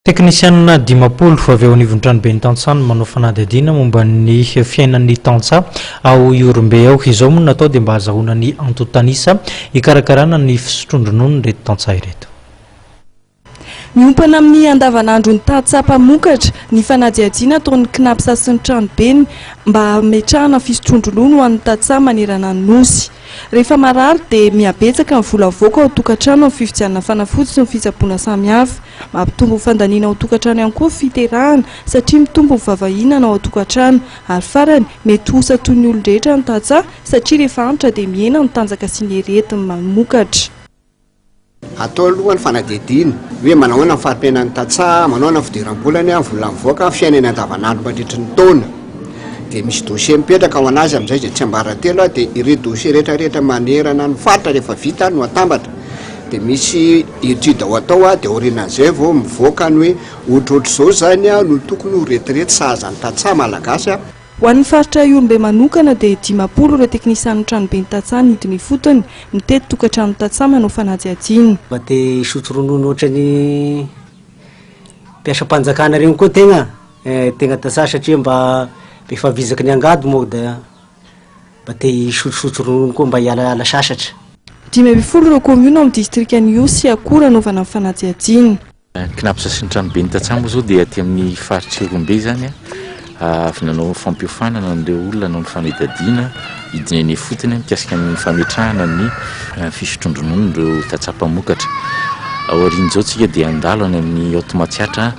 Teknisianina 50 avy ao anivon'ny tranoben'ny tantsaha no manao fanadihadiana momba ny fiainan'ny tantsaha ao Ihorombe ao. Izao moa no natao dia mba hahazahoana ny antontan'isa hikarakarana ny fisotroan-drononon'ireto tantsaha ireto. Miompana amin'ny andavanandron'ny tantsaha mpamokatra ny fanadihadiana ataon'ny Cnaps sy ny tranobeny mba hametrahana fisotroan-dronono ho an'ny tantsaha manerana ny Nosy. Rehefa marary dia mihabetsaka ny vola avoaka ao an-tokantrano amin'ny fividianana fanafody sy ny fitsaboana samihafa. Mampitombo ny fandaniana ao an-tokantrano ihany koa ny fiterahana satria mitombo ny vavahinana ao an-tokantrano. Ary farany, mety ho osa toy ny olon-drehetra ny tantsaha satria rehefa antitra dia mihena ny tanjaka sy ny hery entiny mamokatra. Atao aloha ny fanadihadiana hoe manao ahoana ny fari-piainan'ny tantsaha, manao ahoana ny fidiram-bolany, ny vola mivoaka, ny fiainany andavanandro mandritry ny taona. Dia misy dossier mipetraka ao an'azy amin'izay izay tsiambaratelo dia ireo dossier rehetra rehetra manerana ny faritra rehefa vita no atambatra. Dia misy étude ho atao dia aorianan'izay vao mivoaka ny hoe ohatrohatr'izao izany no tokony ho retraite sahaza ny tantsaha malagasy. Ho an'ny faritra Ihorombe manokana dia 50 ireo teknisianin'ny tranoben'ny tantsaha nidina ifotony, mitety tokantrano tantsaha manao fanadihadiana. Mba te hisotro ronono ohatran'ny mpiasam-panjakana regny koa tegna, eh, tegna tantsaha satria mba efa vizaky ny angady moa da mba te hisotrosotro ronono koa mba hialahiala sasatra. 15 ireo kaominina ao amin'ny distrikan'i Ihosy sy Akora anaovana ny fanadihadiana. Ny Cnaps sy ny tranoben'ny tantsaha moa izao dia aty amin'ny faritr'i Ihorombe izany avy nanao fampiofanana an'ireo olona nanao ny fanadihadiana hidina eny ifotony mikasika ny fametrahana ny fisotroan-dronono ireo tantsaha mpamokatra. Aorian'izao tsika dia handalo any amin'ny Haute Matsiatra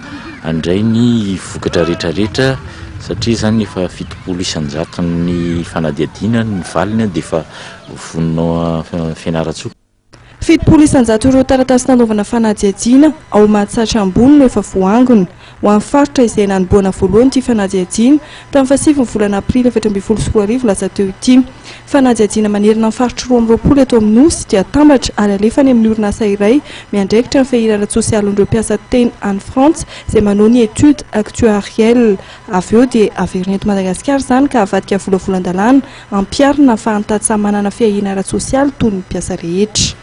handray ny vokatra rehetrarehetra satria izany efa 70 isan-jaton'ny fanadihadiana ny valiny dia efa vonona ao Fianarantsoa. 70% ireo taratasy nanaovana fanadihadiana ao Mahatsatra ambony no efa voaangona. Ho an'ny faritra izay nanombohana voalohany ity fanadihadiana, tamin'ny fahasivy ny volana aprily 2014 lasa teo ity. Fanadihadiana manerana ny faritra 22 eto amin'ny Nosy dia atambatra ary alefa any amin'ny orinasa iray miandraikitra ny fiahiana ara-tsosialin'ireo mpiasa teny any Frantsa izay manao ny étude actuarielle. Avy eo dia averina eto Madagasikara izany ka avadika volavolan-dalàna ampiharina fa tantsaha manana fiahiana ara-tsosialy toy ny mpiasa rehetra.